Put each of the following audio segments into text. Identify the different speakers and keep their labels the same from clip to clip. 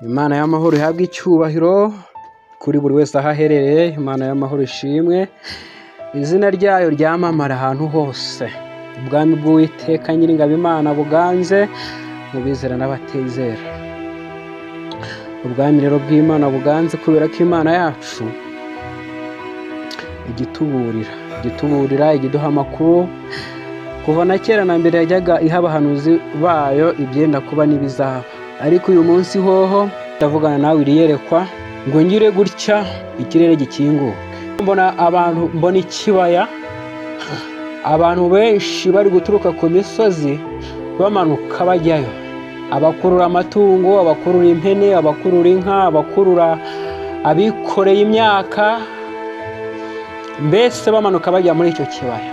Speaker 1: Imana y'amahoro ihabwe icyubahiro kuri buri wese aho aherereye. Imana y'amahoro ishimwe, izina ryayo ryamamara ahantu hose. Ubwami bw'Uwiteka Nyiringabo Imana buganze mu bizera n'abatizera. Ubwami rero bw'Imana buganze kubera ko Imana yacu igituburira, igituburira, igiduha amakuru. Kuva na kera na mbere yajyaga iha abahanuzi bayo ibyenda kuba n'ibizaba, ariko uyu munsi hoho ndavugana nawe iriyerekwa ngo ngire gutya ikirere gikinguke. Mbona abantu, mbona ikibaya, abantu benshi bari guturuka ku misozi bamanuka bajyayo, abakurura amatungo, abakurura impene, abakurura inka, abakurura, abikoreye imyaka, mbese bamanuka bajya muri icyo kibaya.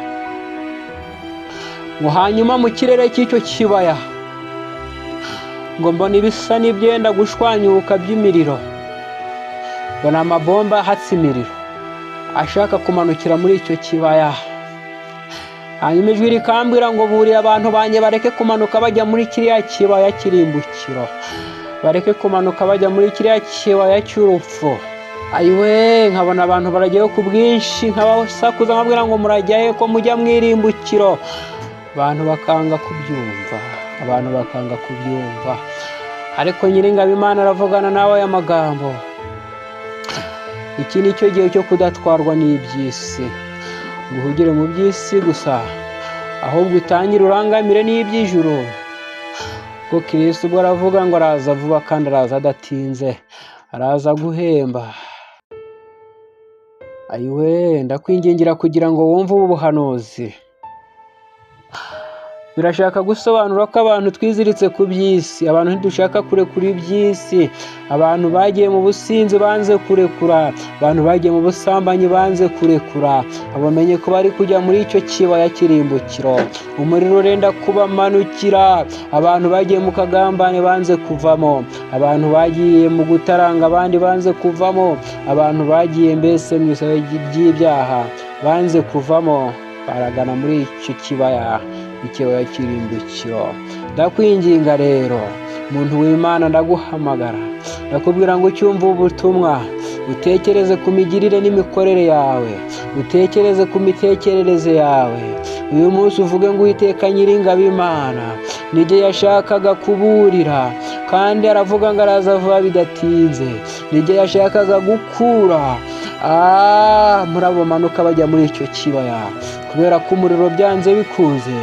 Speaker 1: Ngo hanyuma mu kirere cy'icyo kibaya ngo mbona ibisa n'ibyenda gushwanyuka by'imiriro, mbona amabomba ahatse imiriro ashaka kumanukira muri icyo kibaya. Hanyuma ijwi rikambwira ngo burira abantu banjye bareke kumanuka bajya muri kiriya kibaya cy'irimbukiro, bareke kumanuka bajya muri kiriya kibaya cy'urupfu. Ayiwe, nkabona abantu barajyayo ku bwinshi, nkabasakuza nkabwira ngo murajyayo ko mujya mu irimbukiro. Abantu bakanga kubyumva, abantu bakanga kubyumva. Ariko Nyiringabo Imana aravugana nawe aya magambo: iki ni cyo gihe cyo kudatwarwa n'iby'isi, ngo uhugire mu by'isi gusa, ahubwo utangire urangamire n'iby'ijuru. Ko Kristo ubwo aravuga ngo araza vuba kandi araza adatinze, araza guhemba. Ayiwe, ndakwingingira kugira ngo wumve ubu buhanuzi. Birashaka gusobanura ko abantu twiziritse ku by'isi, abantu ntidushaka kurekura iby'isi, abantu bagiye mu businzi banze kurekura, abantu bagiye mu busambanyi banze kurekura, bamenye ko bari kujya muri icyo kibaya cy'irimbukiro, umuriro urenda kubamanukira. Abantu bagiye mu kagambane banze kuvamo, abantu bagiye mu gutaranga abandi banze kuvamo, abantu bagiye mbese mu isayo ry'ibyaha banze kuvamo, baragana muri icyo kibaya, ikibaya cy'irimbukiro. Ndakwinginga rero, muntu w'Imana, ndaguhamagara, ndakubwira ngo ucyumve ubutumwa, utekereze ku migirire n'imikorere yawe, utekereze ku mitekerereze yawe. Uyu munsi uvuge ngo Uwiteka Nyiringabo Imana n'igihe yashakaga kuburira, kandi aravuga ngo araza vuba bidatinze, n'igihe yashakaga gukura muri abo bamanuka bajya muri icyo kibaya, kubera ko umuriro byanze bikunze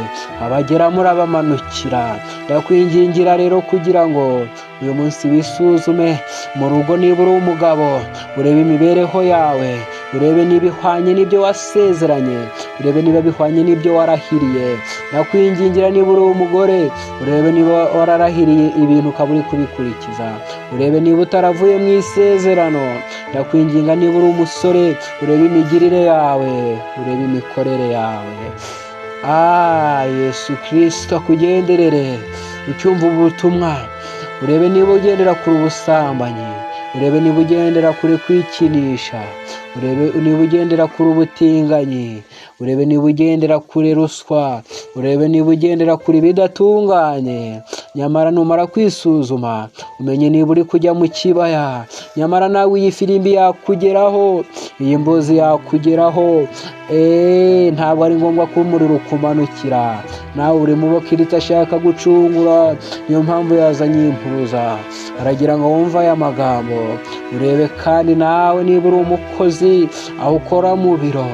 Speaker 1: abageramo urabamanukira. Ndakwingingira rero kugira ngo uyu munsi wisuzume mu rugo, niba uri umugabo urebe imibereho yawe, urebe niba ihwanye n'ibyo wasezeranye, urebe niba bihwanye n'ibyo warahiriye. Ndakwingingira niba uri umugore, urebe niba wararahiriye ibintu ukaba uri kubikurikiza, urebe niba utaravuye mu isezerano. Ndakwinginga niba uri umusore, urebe imigirire yawe, urebe imikorere yawe. Yesu Kirisito akugenderere ucyumva ubutumwa, urebe niba ugendera kure ubusambanyi, urebe niba ugendera kure kwikinisha, urebe niba ugendera kure ubutinganyi, urebe niba ugendera kure ruswa, urebe niba ugendera kure ibidatunganye. Nyamara numara kwisuzuma umenye niba uri kujya mu kibaya, nyamara nawe iyi firimbi yakugeraho, iyi mbuzi yakugeraho. Ntabwo ari ngombwa ko umuriro ukumanukira, nawe uri mu bo Kristo ashaka gucungura, niyo mpamvu yazanye impuruza, aragira ngo wumve aya magambo. Urebe kandi nawe niba uri umukozi aho ukora mu biro,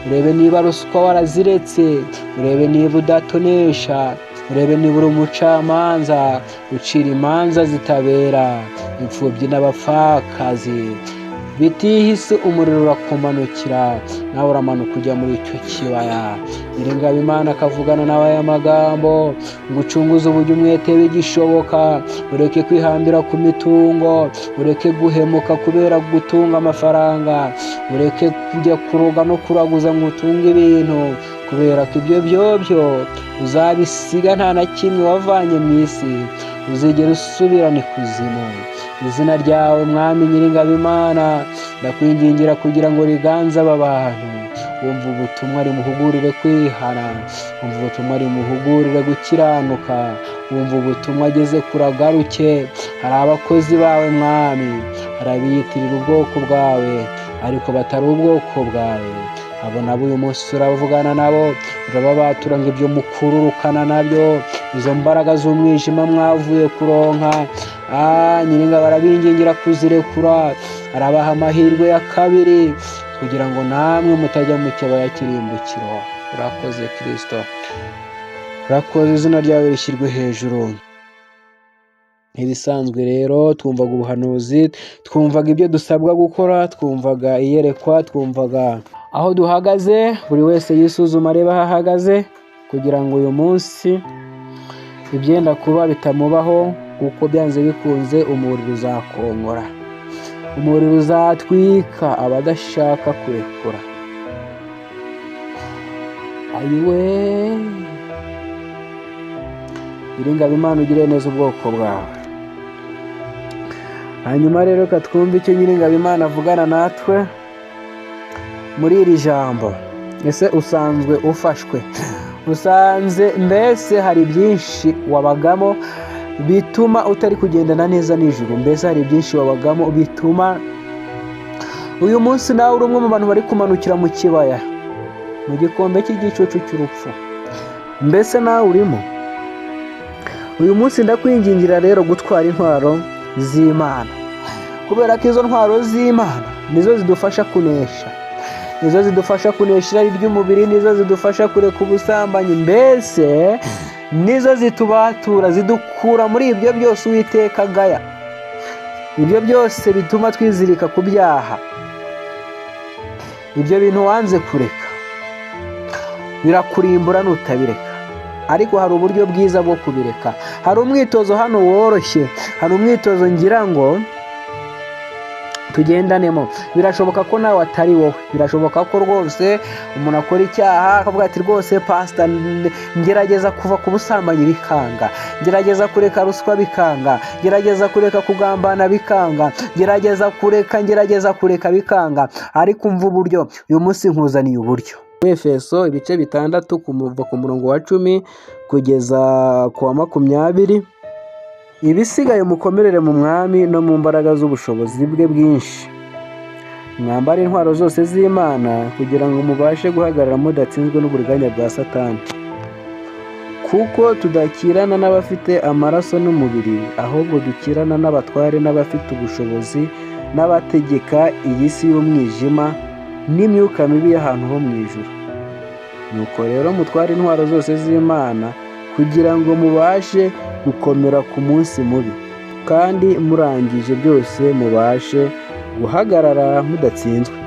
Speaker 1: urebe niba ruswa waraziretse, urebe niba udatonesha, urebe niba uri umucamanza ucira imanza zitabera imfubyi n'abapfakazi. Bitihise umuriro urakumanukira, nawe uramanuka ujya muri icyo kibaya. Nyiringabo Imana akavugana nawe aya magambo ngo ucunguze uburyo umwete bigishoboka, ureke kwihambira ku mitungo, ureke guhemuka kubera gutunga amafaranga, ureke kujya kuroga no kuraguza ngo utunge ibintu, kubera ko ibyo byobyo uzabisiga nta na kimwe wavanye mu isi, uzigera usubirana ikuzimu. Izina ryawe Mwami Nyiringabo Imana ndakwingingira kugira ngo riganze aba bantu. Wumva ubutumwa rimuhugurire kwihana, wumva ubutumwa rimuhugurire gukiranuka, wumva ubutumwa ageze kuragaruke. Hari abakozi bawe Mwami, hari abiyitirira ubwoko bwawe ariko batari ubwoko bwawe. Abo nabo uyu munsi uravugana nabo, urababatura ngo ibyo mukururukana nabyo, izo mbaraga z'umwijima mwavuye kuronka, Nyiringabo arabingingira kuzirekura, arabaha amahirwe ya kabiri kugira ngo namwe mutajya mu kibaya cy'irimbukiro. Urakoze Kristo, urakoze, izina ryawe rishyirwe hejuru. Ibisanzwe rero twumvaga ubuhanuzi, twumvaga ibyo dusabwa gukora, twumvaga iyerekwa, twumvaga aho duhagaze. Buri wese yisuzuma areba aho ahagaze kugira ngo uyu munsi ibyenda kuba bitamubaho, kuko byanze bikunze umuriro uzakongora, umuriro uzatwika abadashaka kurekura. Ayiwe Nyiringabo Imana, ugire neza ubwoko bwawe. Hanyuma rero reka twumve icyo Nyiringabo Imana avugana natwe muri iri jambo. Ese usanzwe ufashwe? Usanze mbese hari byinshi wabagamo bituma utari kugendana neza nijoro? Mbese hari byinshi wabagamo bituma uyu munsi nawe uri umwe mu bantu bari kumanukira mu kibaya, mu gikombe cy'igicucu cy'urupfu? Mbese nawe urimo? Uyu munsi ndakwingingira rero gutwara intwaro z'Imana, kubera ko izo ntwaro z'Imana nizo zidufasha kunesha, nizo zidufasha kunesha irari ry'umubiri, nizo zidufasha kureka ubusambanyi, mbese nizo zitubatura, zidukura muri ibyo byose Uwiteka agaya, ibyo byose bituma twizirika ku byaha. Ibyo bintu wanze kureka birakurimbura nutabireka, ariko hari uburyo bwiza bwo kubireka. Hari umwitozo hano woroshye, hari umwitozo ngira ngo tugendanemo. Birashoboka ko nawe atari wowe, birashoboka ko rwose umuntu akora icyaha akavuga ati rwose pasita, ngerageza kuva ku busambanyi bikanga, ngerageza kureka ruswa bikanga, ngerageza kureka kugambana bikanga, ngerageza kureka, ngerageza kureka bikanga, ariko umva uburyo uyu munsi nkuzaniye uburyo. Efeso ibice 6 kuva ku murongo wa 10 kugeza ku wa 20. Ibisigaye mukomerere mu Mwami no mu mbaraga z'ubushobozi bwe bwinshi, mwambare intwaro zose z'Imana kugira ngo mubashe guhagarara mudatsinzwe n'uburiganya bwa Satani. Kuko tudakirana n'abafite amaraso n'umubiri, ahubwo dukirana n'abatware n'abafite ubushobozi n'abategeka iyi si y'umwijima n'imyuka mibi y'ahantu ho mu ijuru. Nuko rero mutware intwaro zose z'Imana kugira ngo mubashe gukomera ku munsi mubi, kandi murangije byose mubashe guhagarara mudatsinzwe.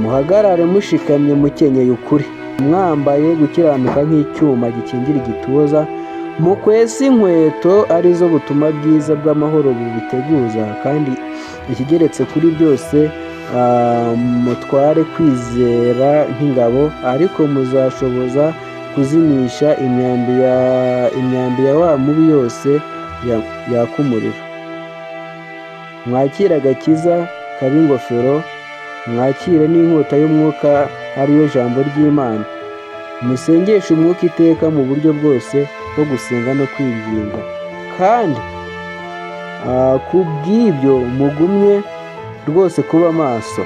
Speaker 1: Muhagarare mushikamye mukenyeye ukuri, mwambaye gukiranuka nk'icyuma gikingira igituza, mukwese inkweto arizo butumwa bwiza bw'amahoro bubiteguza, kandi ikigeretse kuri byose mutware kwizera nk'ingabo, ariko muzashoboza kuzimisha imyambi ya wa mubi yose yaka umuriro. Mwakire agakiza kaba ingofero, mwakire n'inkota y'umwuka ariyo jambo ry'Imana. Musengeshe umwuka iteka mu buryo bwose bwo gusenga no kwinginga, kandi ku bw'ibyo mugumye rwose kuba maso,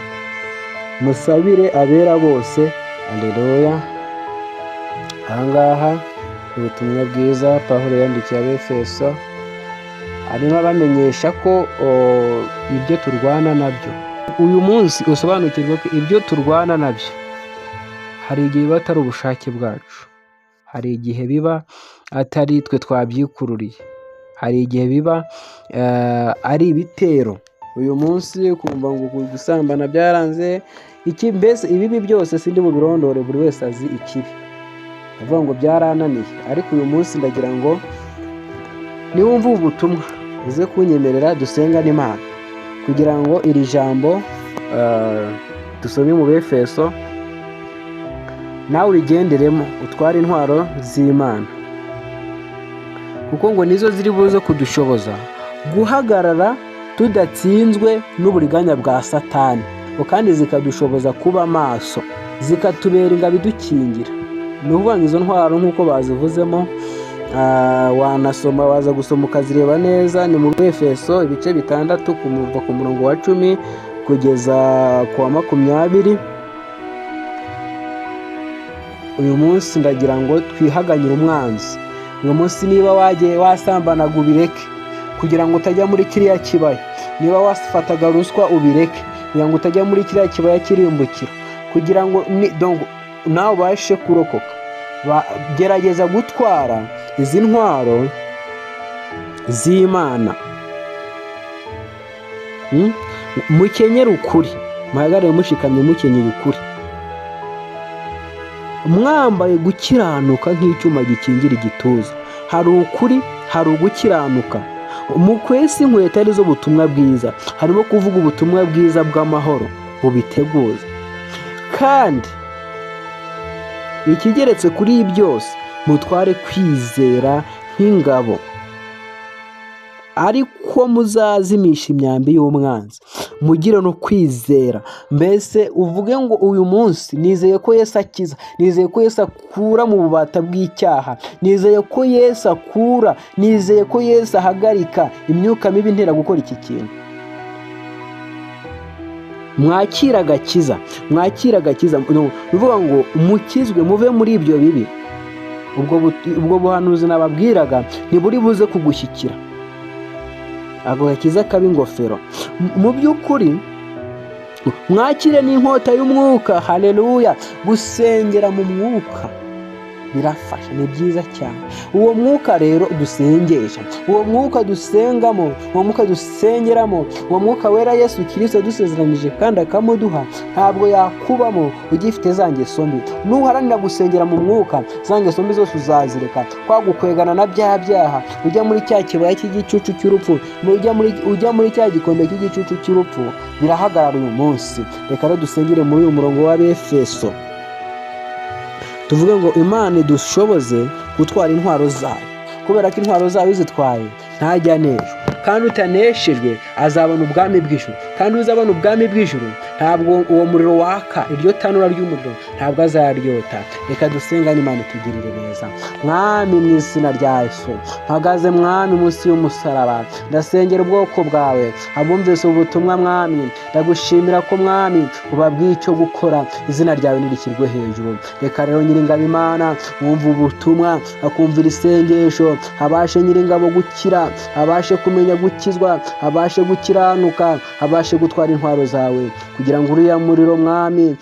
Speaker 1: musabire abera bose. Alleluya. Ahangaha ubutumwa bwiza Pawulo yandikiye Abefeso, arimo abamenyesha ko ibyo turwana nabyo uyu munsi, usobanukirwe ko ibyo turwana nabyo hari igihe biba atari ubushake bwacu, hari igihe biba atari twe twabyikururiye, hari igihe biba ari ibitero. Uyu munsi ukumva ngo gusambana byaranze iki, mbese ibibi byose sindi bubirondore, buri wese azi ikibi, avuga ngo byarananiye. Ariko uyu munsi ndagira ngo niwumva ubu butumwa uze kunyemerera dusengane Imana kugira ngo iri jambo dusome mu Befeso nawe urigenderemo, utware intwaro z'Imana, kuko ngo nizo ziri buze kudushoboza guhagarara tudatsinzwe n'uburiganya bwa Satani. Ngo kandi zikadushoboza kuba maso, zikatubera ingabo idukingira. Ni ukuvuga ngo izo ntwaro nk'uko bazivuzemo, wanasoma, waza gusoma ukazireba neza, ni mu Efeso ibice 6 kuva ku murongo wa 10 kugeza ku wa 20. Uyu munsi ndagira ngo twihaganyire umwanzi. Uyu munsi niba wagiye wasambanaga ubireke kugira ngo utajya muri kiriya kibaya, niba wafataga ruswa ubireke kugira ngo utajya muri kiriya kibaya kirimbukira, kugira ngo nawe ubashe kurokoka. Gerageza gutwara izi ntwaro z'Imana. Mukenyere ukuri, muhagarare mushikamye mukenyeye ukuri, mwambaye gukiranuka nk'icyuma gikingira igituza. Hari ukuri, hari ugukiranuka. Mukwese inkweto arizo butumwa bwiza, harimo kuvuga ubutumwa bwiza bw'amahoro bubiteguza. Kandi ikigeretse kuri byose, mutware kwizera nk'ingabo, ariko muzazimisha imyambi y'umwanzi. Mugire no kwizera. Mbese uvuge ngo uyu munsi nizeye ko Yesu akiza, nizeye ko Yesu akura mu bubata bw'icyaha, nizeye ko Yesu akura, nizeye ko Yesu ahagarika imyuka mibi intera gukora iki kintu. Mwakira agakiza, mwakira agakiza. Ni ukuvuga ngo mukizwe, muve muri ibyo bibi. Ubwo buhanuzi nababwiraga ntiburi buze kugushyikira. Ako gakiza kaba ingofero. Mu by'ukuri mwakire n'inkota y'umwuka. Haleluya! Gusengera mu mwuka birafasha, ni byiza cyane. Uwo mwuka rero dusengesha, uwo mwuka dusengamo, uwo mwuka dusengeramo, uwo mwuka wera Yesu Kristo yadusezeranije kandi akamuduha, ntabwo yakubamo ugifite za ngeso mbi. Nuharanira gusengera mu mwuka, za ngeso mbi zose uzazireka. Kwa gukwegana na bya byaha, ujya muri cya kibaya cy'igicucu cy'urupfu, ujya muri cya gikombe cy'igicucu cy'urupfu, birahagarara uyu munsi. Reka rero dusengere muri uyu murongo w'Abefeso, tuvuge ngo Imana idushoboze gutwara intwaro zayo, kubera ko intwaro zayo uzitwaye ntajya aneshwa, kandi utaneshejwe azabona ubwami bw'ijuru, kandi uzabona ubwami bw'ijuru ntabwo uwo muriro waka, iryo tanura ry'umuriro ntabwo azaryota. Reka dusengane Imana itugirire neza. Mwami, mu izina rya Yesu, mpagaze Mwami munsi y'umusaraba, ndasengera ubwoko bwawe abumvise ubutumwa. Mwami, ndagushimira ko Mwami ubabwiye icyo gukora, izina ryawe nirishyirwe hejuru. Reka rero Nyiringabo Imana wumva ubutumwa akumvira isengesho, abashe Nyiringabo gukira, abashe kumenya gukizwa, abashe gukiranuka, abashe gutwara intwaro zawe, kugira ngo uriya muriro Mwami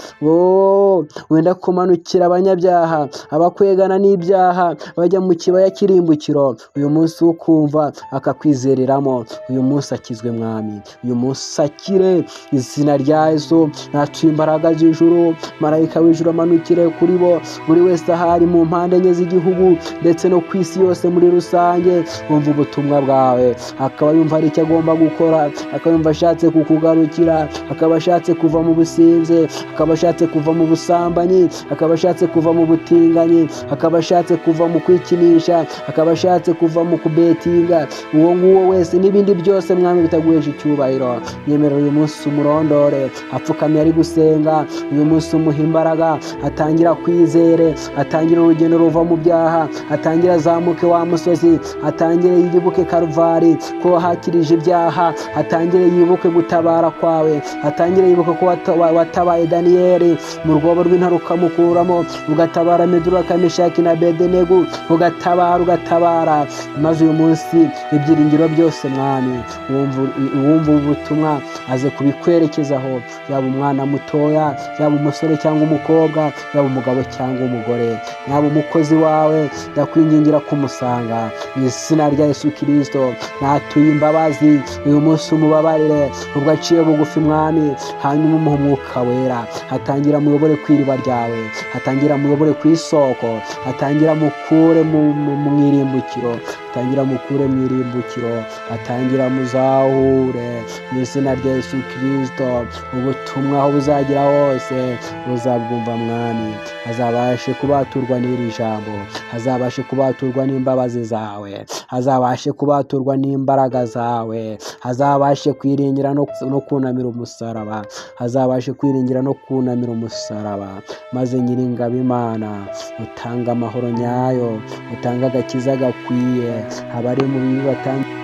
Speaker 1: wenda kumanukira abanyabyaha, abakwegana n'ibyaha bajya mu kibaya cy'irimbukiro, uyu munsi wo kumva akakwizereramo, uyu munsi akizwe Mwami, uyu munsi akire. Izina rya Yesu, natuye imbaraga z'ijuru, marayika w'ijuru amanukire kuri bo, buri wese ahari mu mpande enye z'igihugu ndetse no ku isi yose muri rusange, wumva ubutumwa bwawe akaba yumva hari icyo agomba gukora, akaba yumva ashatse kukugarukira, akaba ashatse kuva mu businzi, akaba ashatse kuva mu busambanyi, akaba ashatse kuva mu butinganyi, akaba ashatse kuva mu kwikinisha, akaba ashatse kuva mu kubetinga, uwo nguwo wese n'ibindi byose Mwami bitaguhesha icyubahiro. Nyemerera uyu munsi umurondore, apfukamye ari gusenga, uyu munsi umuha imbaraga, atangira kwizere, atangira urugendo ruva mu byaha, atangira azamuke wa musozi, atangire yibuke Karuvari ko wahakirije ibyaha, atangire yibuke gutabara kwawe, atangire yibuke ko watabaye Daniyeli mu rwobo rw'intare ukamukuramo, ugatabara Meduraka, Meshaki na Abedenego, ugatabara, ugatabara. Maze uyu munsi ibyiringiro byose Mwami, wumva ubutumwa aze kubikwerekezaho, yaba umwana mutoya, yaba umusore cyangwa umukobwa, yaba umugabo cyangwa umugore, yaba umukozi wawe, ndakwingingira kumusanga mu izina rya Yesu Kristo. Natuye imbabazi uyu munsi, umubabarire ubwo aciye bugufi Mwami, hanyuma umuhe umwuka wera, atangira muyobore ku iriba ryawe, atangira muyobore ku isoko, atangira mukure mu irimbukiro, atangira mukure mu irimbukiro, atangira muzahure mu izina rya Yesu Kristo. Ubutumwa aho buzagera hose buzabwumva Mwami, azabashe kubaturwa n'iri jambo, azabashe kubaturwa n'imbabazi zawe, azabashe kubaturwa n'imbaraga zawe, azabashe kwiringira no kunamira umusaraba. Azabashe kwiringira no kunamira umusaraba, maze Nyiringabo Imana utanga amahoro nyayo, utanga agakiza gakwiye, abari mu bibi batangiye.